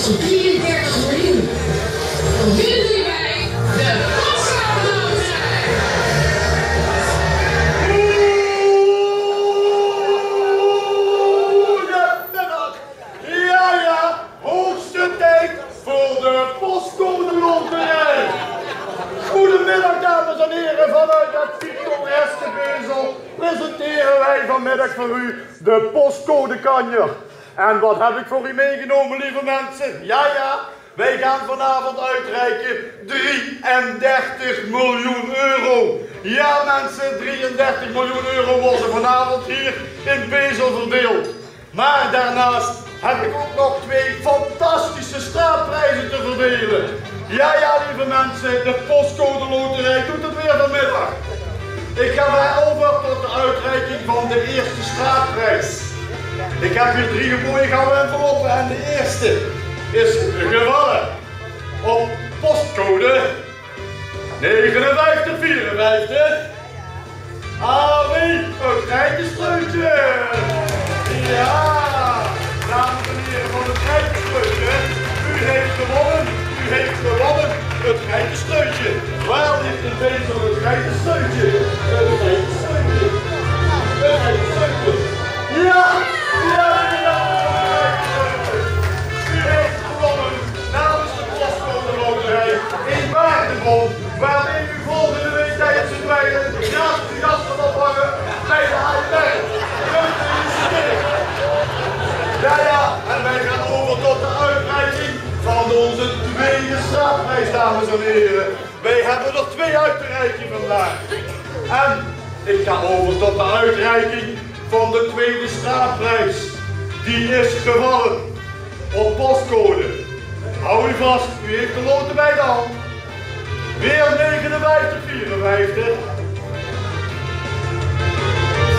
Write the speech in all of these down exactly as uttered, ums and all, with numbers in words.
Drieëndertig miljoen. Winnen wij de Postcode Loterij. Goedemiddag. Ja, ja, hoogste tijd voor de Postcode Loterij. Goedemiddag, dames en heren, vanuit het pittoreske Bezel presenteren wij vanmiddag voor u de postcodekanjer. En wat heb ik voor u meegenomen, lieve mensen? Ja, ja, wij gaan vanavond uitreiken drieëndertig miljoen euro. Ja, mensen, drieëndertig miljoen euro worden vanavond hier in Bezel verdeeld. Maar daarnaast heb ik ook nog twee fantastische straatprijzen te verdelen. Ja, ja, lieve mensen, de Postcode Loterij doet het weer vanmiddag. Ik ga weer over tot de uitreiking van de eerste straatprijs. Ik heb hier drie mooie gouden enveloppen en de eerste is gevallen op postcode negenenvijftig vierenvijftig. Arie, het Rijkensleutje. Ja, dames en heren van het Rijkensleutje, u heeft gewonnen, u heeft gewonnen het Rijkensleutje. Waar ligt in Bezel het Rijkensleutje? Het Rijkensleutje. Het Rijkensleutje. Ja, ja, ja, ja, het Rijkensleutje. U heeft gewonnen namens de Postcode Loterij een waardebon, waarmee u volgende week tijdens het rijden gratis uw jas kan ophangen bij de A S M R. Gefeliciteerd. Ja, ja, en wij gaan over tot de uitreiking van onze tweede straatprijs, dames en heren. Wij hebben er twee uit te reiken vandaag. En ik ga over tot de uitreiking van de tweede straatprijs. Die is gevallen op postcode. Hou u vast, u heeft de loten bij de hand. Weer negenenvijftig vierenvijftig.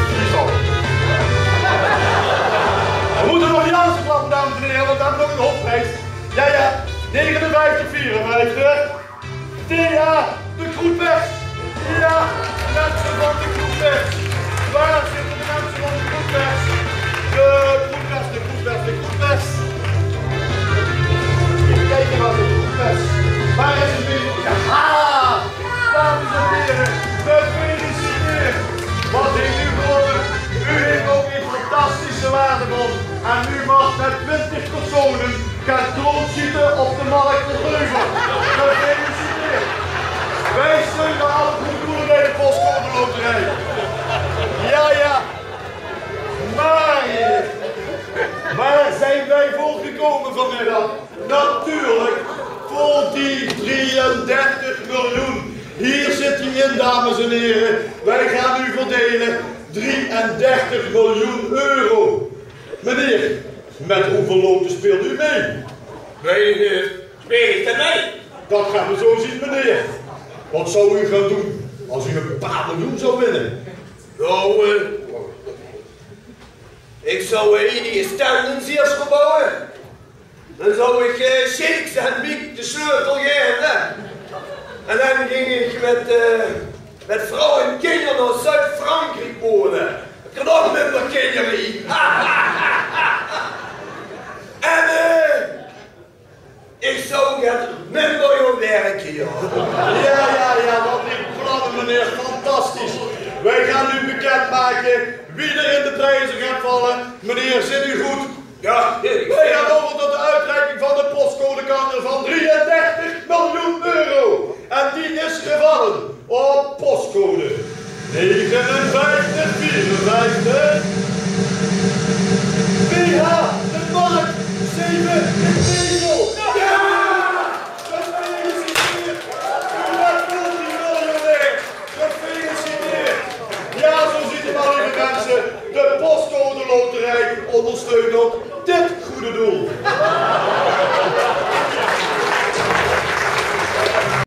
Die zal. We moeten nog niet alles klappen, dames en heren, want we hebben nog een hoofdprijs. Ja, ja, negenenvijftig vierenvijftig. Thea de Kroetpers. Ja, mensen van de Kroetpers. Waar zitten de mensen van de Kroetpers? De Kroetpers, de Kroetpers, de Kroetpers. Even kijken waar de Kroetpers. Waar is het weer? Ja, dames en heren, gefeliciteerd. Wat heeft u gewonnen? U heeft ook een fantastische waardebon. En u mag met twintig personen gaan klootschieten op de Markt de Geuvel. Gefeliciteerd. Wij steunen alle goede doelen bij de Postcode Loterij. Ja, ja. Maar waar zijn wij voor gekomen vanmiddag? Natuurlijk voor die drieëndertig miljoen. Hier zit hij in, dames en heren. Wij gaan nu verdelen drieëndertig miljoen euro. Meneer, met hoeveel loten speelt u mee? Wij, eh, spelen te mee. Dat gaan we zo zien, meneer. Wat zou u gaan doen als u een paar miljoen zou winnen? Nou, eh, ik zou, eh, enige stenden zien verbouwen. Dan zou ik, eh, Shakes en Miek de sleutel geven. En dan ging ik met, eh, met vrouw en kinderen naar Zuid-Frankrijk wonen. Ik kan nog minder kinderen hier. En, eh, ik zou get minder gaan werken, ja. Ja, ja, ja, wat een plannen, meneer. Fantastisch. Wij gaan nu bekendmaken wie er in de prijzen gaat vallen. Meneer, zit u goed? Ja, ik... Wij gaan over tot de uitreiking van de postcodekanjer van drieëndertig miljoen euro. En die is gevallen op postcode negenenvijftig vierenvijftig. B H de Markt zeven in Bezel. Ja! Gefeliciteerd! U bent multimiljonair! Gefeliciteerd! Ja, zo ziet u maar, lieve mensen. De Postcode Loterij ondersteunt ook dit goede doel.